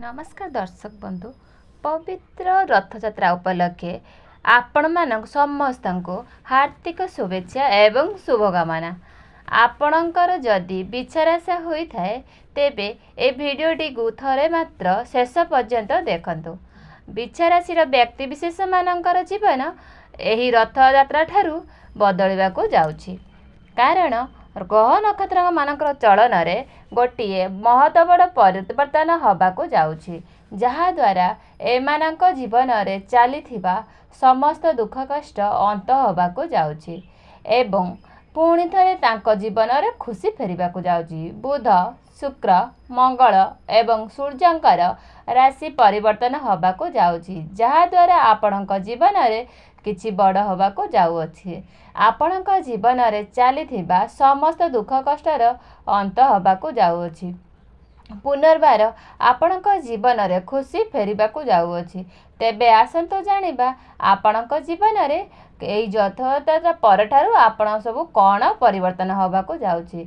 ନମସ୍କାର ଦର୍ଶକ ବନ୍ଧୁ, ପବିତ୍ର ରଥଯାତ୍ରା ଉପଲକ୍ଷେ ଆପଣମାନଙ୍କୁ ସମସ୍ତଙ୍କୁ ହାର୍ଦ୍ଦିକ ଶୁଭେଚ୍ଛା ଏବଂ ଶୁଭକାମନା। ଆପଣଙ୍କର ଯଦି ବିଛା ରାଶି ହୋଇଥାଏ, ତେବେ ଏ ଭିଡ଼ିଓଟିକୁ ଥରେ ମାତ୍ର ଶେଷ ପର୍ଯ୍ୟନ୍ତ ଦେଖନ୍ତୁ। ବିଛା ରାଶିର ବ୍ୟକ୍ତି ବିଶେଷମାନଙ୍କର ଜୀବନ ଏହି ରଥଯାତ୍ରା ଠାରୁ ବଦଳିବାକୁ ଯାଉଛି, କାରଣ ଗ୍ରହ ନକ୍ଷତ୍ରମାନଙ୍କର ଚଳନରେ ଗୋଟିଏ ମହତ ବଡ଼ ପରିବର୍ତ୍ତନ ହେବାକୁ ଯାଉଛି, ଯାହାଦ୍ୱାରା ଏମାନଙ୍କ ଜୀବନରେ ଚାଲିଥିବା ସମସ୍ତ ଦୁଃଖ କଷ୍ଟ ଅନ୍ତ ହେବାକୁ ଯାଉଛି ଏବଂ ପୁଣି ଥରେ ତାଙ୍କ ଜୀବନରେ ଖୁସି ଫେରିବାକୁ ଯାଉଛି। ବୁଧ, ଶୁକ୍ର, ମଙ୍ଗଳ ଏବଂ ସୂର୍ଯ୍ୟଙ୍କର ରାଶି ପରିବର୍ତ୍ତନ ହେବାକୁ ଯାଉଛି, ଯାହାଦ୍ୱାରା ଆପଣଙ୍କ ଜୀବନରେ କିଛି ବଡ଼ ହେବାକୁ ଯାଉଅଛି। ଆପଣଙ୍କ ଜୀବନରେ ଚାଲିଥିବା ସମସ୍ତ ଦୁଃଖ କଷ୍ଟର ଅନ୍ତ ହେବାକୁ ଯାଉଅଛି। ପୁନର୍ବାର ଆପଣଙ୍କ ଜୀବନରେ ଖୁସି ଫେରିବାକୁ ଯାଉଅଛି। ତେବେ ଆସନ୍ତୁ ଜାଣିବା, ଆପଣଙ୍କ ଜୀବନରେ ଏଇ ରଥଯାତ୍ରା ପରଠାରୁ ଆପଣ ସବୁ କ'ଣ ପରିବର୍ତ୍ତନ ହେବାକୁ ଯାଉଛି।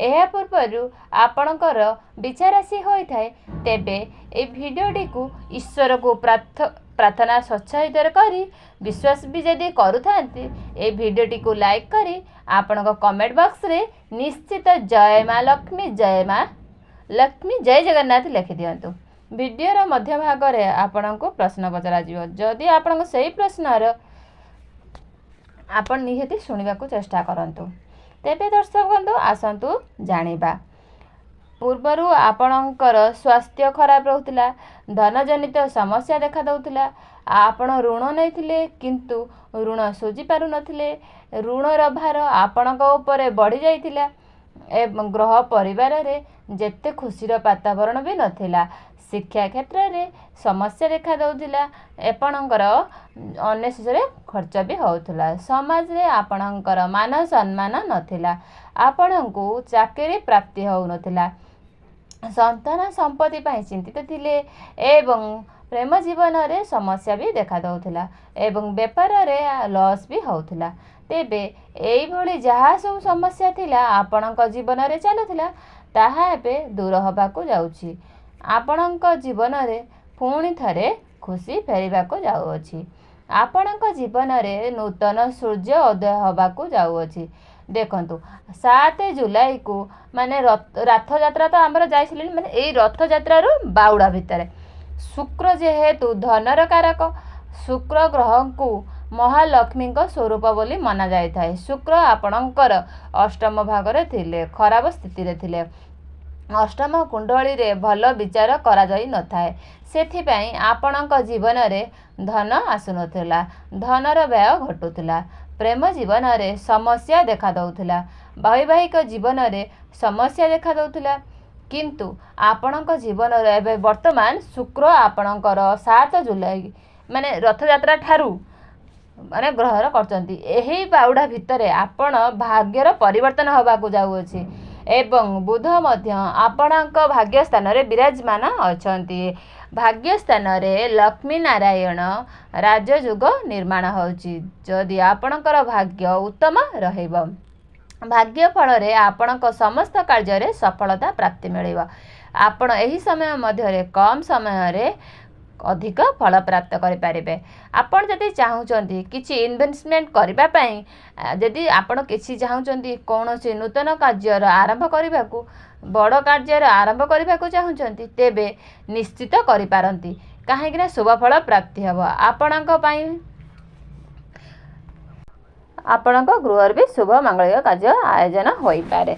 ଏହା ପୂର୍ବରୁ ଆପଣଙ୍କର ବିଛା ରାଶି ହୋଇଥାଏ, ତେବେ ଏଇ ଭିଡ଼ିଓଟିକୁ ଈଶ୍ୱରକୁ ପ୍ରାର୍ଥନା ସ୍ୱଚ୍ଛା କରି ବିଶ୍ୱାସ ବି ଯଦି କରୁଥାନ୍ତି, ଏଇ ଭିଡ଼ିଓଟିକୁ ଲାଇକ୍ କରି ଆପଣଙ୍କ କମେଣ୍ଟ ବକ୍ସରେ ନିଶ୍ଚିତ ଜୟ ମା ଲକ୍ଷ୍ମୀ, ଜୟ ମା ଲକ୍ଷ୍ମୀ, ଜୟ ଜଗନ୍ନାଥ ଲେଖିଦିଅନ୍ତୁ। ଭିଡ଼ିଓର ମଧ୍ୟଭାଗରେ ଆପଣଙ୍କୁ ପ୍ରଶ୍ନ ପଚରାଯିବ। ଯଦି ଆପଣଙ୍କ ସେଇ ପ୍ରଶ୍ନର ଆପଣ ନିହାତି ଶୁଣିବାକୁ ଚେଷ୍ଟା କରନ୍ତୁ। ତେବେ ଦର୍ଶକ ବନ୍ଧୁ, ଆସନ୍ତୁ ଜାଣିବା। ପୂର୍ବରୁ ଆପଣଙ୍କର ସ୍ୱାସ୍ଥ୍ୟ ଖରାପ ରହୁଥିଲା, ଧନଜନିତ ସମସ୍ୟା ଦେଖା ଦେଉଥିଲା। ଆପଣ ଋଣ ନେଇଥିଲେ କିନ୍ତୁ ଋଣ ଶୁଝି ପାରୁନଥିଲେ। ଋଣର ଭାର ଆପଣଙ୍କ ଉପରେ ବଢ଼ିଯାଇଥିଲା ଏବଂ ଗୃହ ପରିବାରରେ ଯେତେ ଖୁସିର ବାତାବରଣ ବି ନଥିଲା। ଶିକ୍ଷା କ୍ଷେତ୍ରରେ ସମସ୍ୟା ଦେଖା ଦେଉଥିଲା। ଆପଣଙ୍କର ଅନ୍ନେସେସରି ଖର୍ଚ୍ଚ ବି ହେଉଥିଲା। ସମାଜରେ ଆପଣଙ୍କର ମାନ ସମ୍ମାନ ନଥିଲା। ଆପଣଙ୍କୁ ଚାକିରି ପ୍ରାପ୍ତି ହେଉନଥିଲା। ସନ୍ତାନ ସମ୍ପତ୍ତି ପାଇଁ ଚିନ୍ତିତ ଥିଲେ ଏବଂ ପ୍ରେମ ଜୀବନରେ ସମସ୍ୟା ବି ଦେଖା ଦେଉଥିଲା ଏବଂ ବେପାରରେ ଲସ୍ ବି ହେଉଥିଲା। ତେବେ ଏଇଭଳି ଯାହା ସବୁ ସମସ୍ୟା ଥିଲା, ଆପଣଙ୍କ ଜୀବନରେ ଚାଲୁଥିଲା, ତାହା ଏବେ ଦୂର ହେବାକୁ ଯାଉଛି। ଆପଣଙ୍କ ଜୀବନରେ ପୁଣି ଥରେ ଖୁସି ଫେରିବାକୁ ଯାଉଅଛି। ଆପଣଙ୍କ ଜୀବନରେ ନୂତନ ସୂର୍ଯ୍ୟ ଉଦୟ ହେବାକୁ ଯାଉଅଛି। ଦେଖନ୍ତୁ, 7 ଜୁଲାଇକୁ ମାନେ ରଥଯାତ୍ରା ତ ଆମର ଯାଇସାରିଲେଣି, ମାନେ ଏଇ ରଥଯାତ୍ରାରୁ ବାହୁଡ଼ା ଭିତରେ ଶୁକ୍ର ଯେହେତୁ ଧନର କାରକ, ଶୁକ୍ର ଗ୍ରହଙ୍କୁ ମହାଲକ୍ଷ୍ମୀଙ୍କ ସ୍ୱରୂପ ବୋଲି ମନାଯାଇଥାଏ। ଶୁକ୍ର ଆପଣଙ୍କର ଅଷ୍ଟମ ଭାଗରେ ଥିଲେ, ଖରାପ ସ୍ଥିତିରେ ଥିଲେ। ଅଷ୍ଟମ କୁଣ୍ଡଳୀରେ ଭଲ ବିଚାର କରାଯାଇନଥାଏ। ସେଥିପାଇଁ ଆପଣଙ୍କ ଜୀବନରେ ଧନ ଆସୁନଥିଲା, ଧନର ବ୍ୟୟ ଘଟୁଥିଲା, ପ୍ରେମ ଜୀବନରେ ସମସ୍ୟା ଦେଖା ଦେଉଥିଲା, ବୈବାହିକ ଜୀବନରେ ସମସ୍ୟା ଦେଖା ଦେଉଥିଲା। କିନ୍ତୁ ଆପଣଙ୍କ ଜୀବନରେ ଏବେ ବର୍ତ୍ତମାନ ଶୁକ୍ର ଆପଣଙ୍କର 7 ଜୁଲାଇ ମାନେ ରଥଯାତ୍ରା ଠାରୁ ମାନେ ଗ୍ରହଣ କରୁଛନ୍ତି। ଏହି ବାହୁଡ଼ା ଭିତରେ ଆପଣ ଭାଗ୍ୟର ପରିବର୍ତ୍ତନ ହେବାକୁ ଯାଉଅଛି ଏବଂ ବୁଧ ମଧ୍ୟ ଆପଣଙ୍କ ଭାଗ୍ୟ ସ୍ଥାନରେ ବିରାଜମାନ ଅଛନ୍ତି। ଭାଗ୍ୟ ସ୍ଥାନରେ ଲକ୍ଷ୍ମୀ ନାରାୟଣ ରାଜଯୋଗ ନିର୍ମାଣ ହେଉଛି। ଯଦି ଆପଣଙ୍କର ଭାଗ୍ୟ ଉତ୍ତମ ରହିବ, ଭାଗ୍ୟ ଫଳରେ ଆପଣଙ୍କ ସମସ୍ତ କାର୍ଯ୍ୟରେ ସଫଳତା ପ୍ରାପ୍ତି ମିଳିବ। ଆପଣ ଏହି ସମୟ ମଧ୍ୟରେ କମ୍ ସମୟରେ ଅଧିକ ଫଳ ପ୍ରାପ୍ତ କରିପାରିବେ। ଆପଣ ଯଦି ଚାହୁଁଛନ୍ତି କିଛି ଇନଭେଷ୍ଟମେଣ୍ଟ କରିବା ପାଇଁ, ଯଦି ଆପଣ କିଛି ଚାହୁଁଛନ୍ତି, କୌଣସି ନୂତନ କାର୍ଯ୍ୟର ଆରମ୍ଭ କରିବାକୁ, ବଡ଼ କାର୍ଯ୍ୟର ଆରମ୍ଭ କରିବାକୁ ଚାହୁଁଛନ୍ତି, ତେବେ ନିଶ୍ଚିତ କରିପାରନ୍ତି, କାହିଁକିନା ଶୁଭ ଫଳ ପ୍ରାପ୍ତି ହେବ ଆପଣଙ୍କ ପାଇଁ। ଆପଣଙ୍କ ଗୃହରେ ବି ଶୁଭ ମାଙ୍ଗଳିକ କାର୍ଯ୍ୟ ଆୟୋଜନ ହୋଇପାରେ।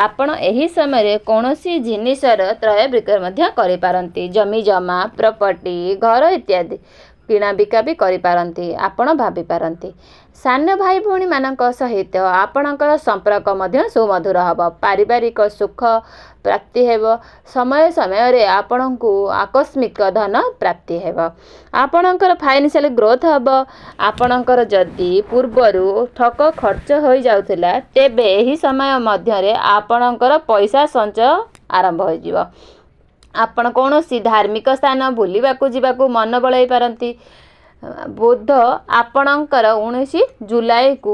ଆପଣ ଏହି ସମୟରେ କୌଣସି ଜିନିଷର କ୍ରୟ ବିକ୍ରୟ ମଧ୍ୟ କରିପାରନ୍ତି। ଜମି ଜମା, ପ୍ରପର୍ଟି, ଘର ଇତ୍ୟାଦି କିଣା ବିକା ବି କରିପାରନ୍ତି, ଆପଣ ଭାବିପାରନ୍ତି। ସାନ ଭାଇ ଭଉଣୀମାନଙ୍କ ସହିତ ଆପଣଙ୍କର ସମ୍ପର୍କ ମଧ୍ୟ ସୁମଧୁର ହେବ। ପାରିବାରିକ ସୁଖ ପ୍ରାପ୍ତି ହେବ। ସମୟ ସମୟରେ ଆପଣଙ୍କୁ ଆକସ୍ମିକ ଧନ ପ୍ରାପ୍ତି ହେବ। ଆପଣଙ୍କର ଫାଇନାନ୍ସିଆଲ ଗ୍ରୋଥ୍ ହେବ। ଆପଣଙ୍କର ଯଦି ପୂର୍ବରୁ ଠକ ଖର୍ଚ୍ଚ ହୋଇଯାଉଥିଲା, ତେବେ ଏହି ସମୟ ମଧ୍ୟରେ ଆପଣଙ୍କର ପଇସା ସଞ୍ଚୟ ଆରମ୍ଭ ହୋଇଯିବ। ଆପଣ କୌଣସି ଧାର୍ମିକ ସ୍ଥାନ ବୁଲିବାକୁ ଯିବାକୁ ମନ ବଳାଇ ପାରନ୍ତି। ବୁଧ ଆପଣଙ୍କର 19 ଜୁଲାଇକୁ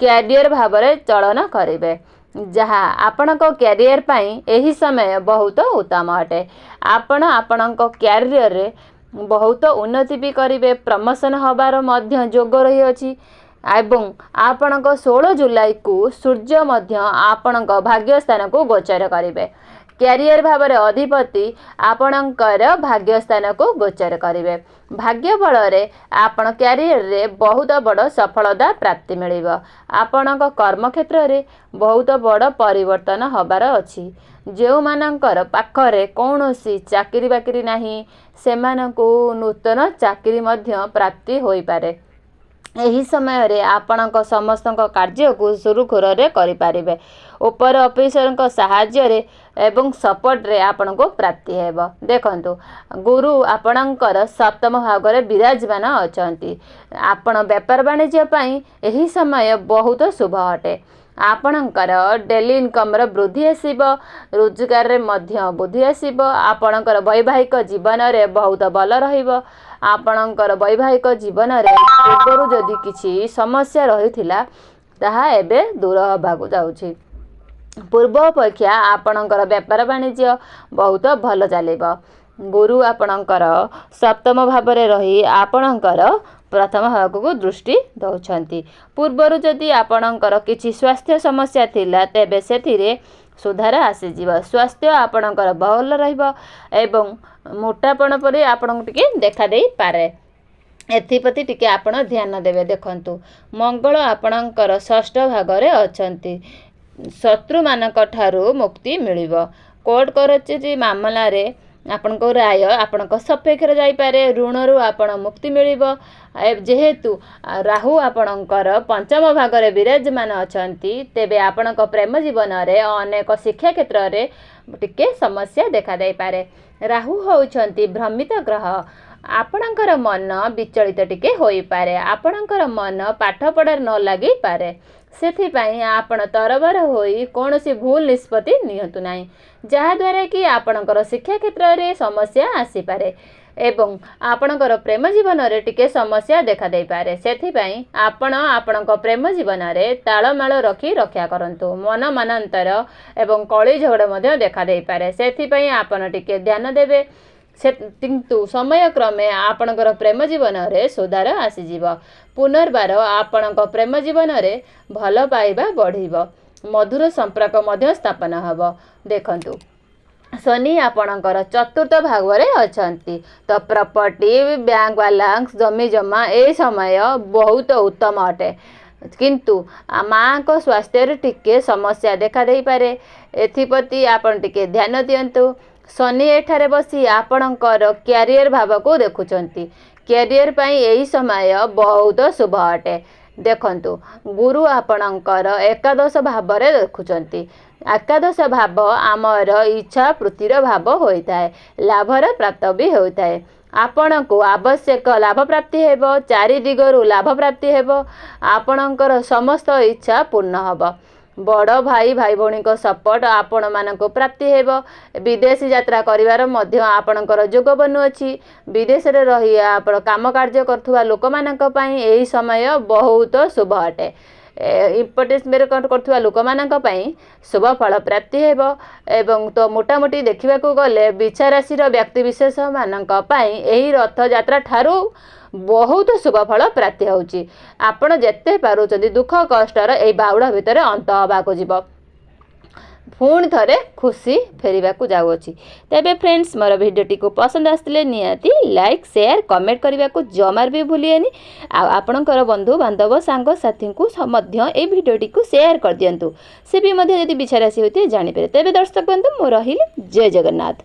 କ୍ୟାରିୟର ଭାବରେ ଚଳନ କରିବେ। ଯାହା ଆପଣଙ୍କ କ୍ୟାରିୟର ପାଇଁ ଏହି ସମୟ ବହୁତ ଉତ୍ତମ ଅଟେ। ଆପଣ ଆପଣଙ୍କ କ୍ୟାରିୟରରେ ବହୁତ ଉନ୍ନତି ବି କରିବେ। ପ୍ରମୋସନ୍ ହେବାର ମଧ୍ୟ ଯୋଗ ରହିଅଛି ଏବଂ ଆପଣଙ୍କ 16 ଜୁଲାଇକୁ ସୂର୍ଯ୍ୟ ମଧ୍ୟ ଆପଣଙ୍କ ଭାଗ୍ୟ ସ୍ଥାନକୁ ଗୋଚର କରିବେ। କ୍ୟାରିୟର ଭାବରେ ଅଧିପତି ଆପଣଙ୍କର ଭାଗ୍ୟ ସ୍ଥାନକୁ ଗୋଚର କରିବେ। ଭାଗ୍ୟ ବଳରେ ଆପଣ କ୍ୟାରିୟରରେ ବହୁତ ବଡ଼ ସଫଳତା ପ୍ରାପ୍ତି ମିଳିବ। ଆପଣଙ୍କ କର୍ମକ୍ଷେତ୍ରରେ ବହୁତ ବଡ଼ ପରିବର୍ତ୍ତନ ହେବାର ଅଛି। ଯେଉଁମାନଙ୍କର ପାଖରେ କୌଣସି ଚାକିରି ବାକିରି ନାହିଁ, ସେମାନଙ୍କୁ ନୂତନ ଚାକିରି ମଧ୍ୟ ପ୍ରାପ୍ତି ହୋଇପାରେ। ଏହି ସମୟରେ ଆପଣଙ୍କ ସମସ୍ତଙ୍କ କାର୍ଯ୍ୟକୁ ସୁରୁଖୁରୁରେ କରିପାରିବେ। ଉପର ଅଫିସରଙ୍କ ସାହାଯ୍ୟରେ ଏବଂ ସପୋର୍ଟରେ ଆପଣଙ୍କୁ ପ୍ରାପ୍ତି ହେବ। ଦେଖନ୍ତୁ, ଗୁରୁ ଆପଣଙ୍କର ସପ୍ତମ ଭାଗରେ ବିରାଜମାନ ଅଛନ୍ତି। ଆପଣ ବେପାର ବାଣିଜ୍ୟ ପାଇଁ ଏହି ସମୟ ବହୁତ ଶୁଭ ଅଟେ। ଆପଣଙ୍କର ଡେଲି ଇନକମ୍ର ବୃଦ୍ଧି ଆସିବ, ରୋଜଗାରରେ ମଧ୍ୟ ବୃଦ୍ଧି ଆସିବ। ଆପଣଙ୍କର ବୈବାହିକ ଜୀବନରେ ବହୁତ ଭଲ ରହିବ। ଆପଣଙ୍କର ବୈବାହିକ ଜୀବନରେ ପୂର୍ବରୁ ଯଦି କିଛି ସମସ୍ୟା ରହିଥିଲା, ତାହା ଏବେ ଦୂର ହେବାକୁ ଯାଉଛି। ପୂର୍ବ ଅପେକ୍ଷା ଆପଣଙ୍କର ବେପାର ବାଣିଜ୍ୟ ବହୁତ ଭଲ ଚାଲିବ। ଗୁରୁ ଆପଣଙ୍କର ସପ୍ତମ ଭାବରେ ରହି ଆପଣଙ୍କର ପ୍ରଥମ ଭାଗକୁ ଦୃଷ୍ଟି ଦେଉଛନ୍ତି। ପୂର୍ବରୁ ଯଦି ଆପଣଙ୍କର କିଛି ସ୍ୱାସ୍ଥ୍ୟ ସମସ୍ୟା ଥିଲା, ତେବେ ସେଥିରେ ସୁଧାର ଆସିଯିବ। ସ୍ୱାସ୍ଥ୍ୟ ଆପଣଙ୍କର ଭଲ ରହିବ ଏବଂ ମୋଟାପଣ ପରି ଆପଣଙ୍କୁ ଟିକେ ଦେଖା ଦେଇପାରେ। ଏଥିପ୍ରତି ଟିକେ ଆପଣ ଧ୍ୟାନ ଦେବେ। ଦେଖନ୍ତୁ, ମଙ୍ଗଳ ଆପଣଙ୍କର ଷଷ୍ଠ ଭାଗରେ ଅଛନ୍ତି। ଶତ୍ରୁମାନଙ୍କ ଠାରୁ ମୁକ୍ତି ମିଳିବ। କୋର୍ଟ କଚେରୀ ମାମଲାରେ ଆପଣଙ୍କ ରାୟ ଆପଣଙ୍କ ସପକ୍ଷରେ ଯାଇପାରେ। ଋଣରୁ ଆପଣ ମୁକ୍ତି ମିଳିବ। ଯେହେତୁ ରାହୁ ଆପଣଙ୍କର ପଞ୍ଚମ ଭାଗରେ ବିରାଜମାନ ଅଛନ୍ତି, ତେବେ ଆପଣଙ୍କ ପ୍ରେମ ଜୀବନରେ ଅନେକ ଶିକ୍ଷା କ୍ଷେତ୍ରରେ ଟିକେ ସମସ୍ୟା ଦେଖାଦେଇପାରେ। ରାହୁ ହେଉଛନ୍ତି ଭ୍ରମିତ ଗ୍ରହ। ଆପଣଙ୍କର ମନ ବିଚଳିତ ଟିକେ ହୋଇପାରେ। ଆପଣଙ୍କର ମନ ପାଠପଢ଼ାରେ ନ ଲାଗିପାରେ। ସେଥିପାଇଁ ଆପଣ ତରବର ହୋଇ କୌଣସି ଭୁଲ ନିଷ୍ପତ୍ତି ନିଅନ୍ତୁ ନାହିଁ, ଯାହାଦ୍ୱାରା କି ଆପଣଙ୍କର ଶିକ୍ଷା କ୍ଷେତ୍ରରେ ସମସ୍ୟା ଆସିପାରେ ଏବଂ ଆପଣଙ୍କର ପ୍ରେମ ଜୀବନରେ ଟିକେ ସମସ୍ୟା ଦେଖାଦେଇପାରେ। ସେଥିପାଇଁ ଆପଣ ଆପଣଙ୍କ ପ୍ରେମ ଜୀବନରେ ତାଳମେଳ ରଖି ରକ୍ଷା କରନ୍ତୁ। ମନ ମନାନ୍ତର ଏବଂ କଳି ଝଗଡ଼ା ମଧ୍ୟ ଦେଖାଦେଇପାରେ। ସେଥିପାଇଁ ଆପଣ ଟିକେ ଧ୍ୟାନ ଦେବେ ସେ। କିନ୍ତୁ ସମୟକ୍ରମେ ଆପଣଙ୍କର ପ୍ରେମ ଜୀବନରେ ସୁଧାର ଆସିଯିବ। ପୁନର୍ବାର ଆପଣଙ୍କ ପ୍ରେମ ଜୀବନରେ ଭଲ ପାଇବା ବଢ଼ିବ। ମଧୁର ସମ୍ପର୍କ ମଧ୍ୟ ସ୍ଥାପନ ହେବ। ଦେଖନ୍ତୁ, ଶନି ଆପଣଙ୍କର ଚତୁର୍ଥ ଭାଗରେ ଅଛନ୍ତି, ତ ପ୍ରପର୍ଟି, ବ୍ୟାଙ୍କ ବାଲାନ୍ସ, ଜମି ଜମା ଏ ସମୟ ବହୁତ ଉତ୍ତମ ଅଟେ। କିନ୍ତୁ ମାଆଙ୍କ ସ୍ୱାସ୍ଥ୍ୟରେ ଟିକେ ସମସ୍ୟା ଦେଖାଦେଇପାରେ। ଏଥିପ୍ରତି ଆପଣ ଟିକେ ଧ୍ୟାନ ଦିଅନ୍ତୁ। ଶନି ଏଠାରେ ବସି ଆପଣଙ୍କର କ୍ୟାରିୟର ଭାବକୁ ଦେଖୁଛନ୍ତି। କ୍ୟାରିୟର ପାଇଁ ଏହି ସମୟ ବହୁତ ଶୁଭ ଅଟେ। ଦେଖନ୍ତୁ, ଗୁରୁ ଆପଣଙ୍କର ଏକାଦଶ ଭାବରେ ଦେଖୁଛନ୍ତି। ଏକାଦଶ ଭାବ ଆମର ଇଚ୍ଛା ପୂର୍ତ୍ତିର ଭାବ ହୋଇଥାଏ, ଲାଭର ପ୍ରାପ୍ତ ବି ହୋଇଥାଏ। ଆପଣଙ୍କୁ ଆବଶ୍ୟକ ଲାଭ ପ୍ରାପ୍ତି ହେବ। ଚାରି ଦିଗରୁ ଲାଭ ପ୍ରାପ୍ତି ହେବ। ଆପଣଙ୍କର ସମସ୍ତ ଇଚ୍ଛା ପୂର୍ଣ୍ଣ ହେବ। ବଡ଼ ଭାଇ, ଭାଇ ଭଉଣୀଙ୍କ ସପୋର୍ଟ ଆପଣମାନଙ୍କୁ ପ୍ରାପ୍ତି ହେବ। ବିଦେଶ ଯାତ୍ରା କରିବାର ମଧ୍ୟ ଆପଣଙ୍କର ଯୋଗ ବନୁଅଛି। ବିଦେଶରେ ରହି ଆପଣ କାମ କାର୍ଯ୍ୟ କରୁଥିବା ଲୋକମାନଙ୍କ ପାଇଁ ଏହି ସମୟ ବହୁତ ଶୁଭ ଅଟେ। ଇମ୍ପୋର୍ଟ କରୁଥିବା ଲୋକମାନଙ୍କ ପାଇଁ ଶୁଭ ଫଳ ପ୍ରାପ୍ତି ହେବ। ଏବଂ ତ ମୋଟାମୋଟି ଦେଖିବାକୁ ଗଲେ ବିଛା ରାଶିର ବ୍ୟକ୍ତିବିଶେଷମାନଙ୍କ ପାଇଁ ଏହି ରଥଯାତ୍ରା ଠାରୁ ବହୁତ ଶୁଭ ଫଳ ପ୍ରାପ୍ତି ହେଉଛି। ଆପଣ ଯେତେ ପାରୁଛନ୍ତି, ଦୁଃଖ କଷ୍ଟର ଏଇ ବାହୁଡ଼ା ଭିତରେ ଅନ୍ତ ହେବାକୁ ଯିବ। ପୁଣି ଥରେ ଖୁସି ଫେରିବାକୁ ଯାଉଅଛି। ତେବେ ଫ୍ରେଣ୍ଡସ୍, ମୋର ଭିଡ଼ିଓଟିକୁ ପସନ୍ଦ ଆସିଥିଲେ ନିହାତି ଲାଇକ୍, ସେୟାର, କମେଣ୍ଟ କରିବାକୁ ଜମାରୁ ବି ଭୁଲିବେନି। ଆଉ ଆପଣଙ୍କର ବନ୍ଧୁ ବାନ୍ଧବ, ସାଙ୍ଗସାଥୀଙ୍କୁ ମଧ୍ୟ ଏଇ ଭିଡ଼ିଓଟିକୁ ସେୟାର କରିଦିଅନ୍ତୁ। ସେ ବି ମଧ୍ୟ ଯଦି ବିଛା ରାଶି ହୋଇଥିବେ, ଜାଣିପାରିବେ। ତେବେ ଦର୍ଶକ ବନ୍ଧୁ, ମୁଁ ରହିଲି। ଜୟ ଜଗନ୍ନାଥ।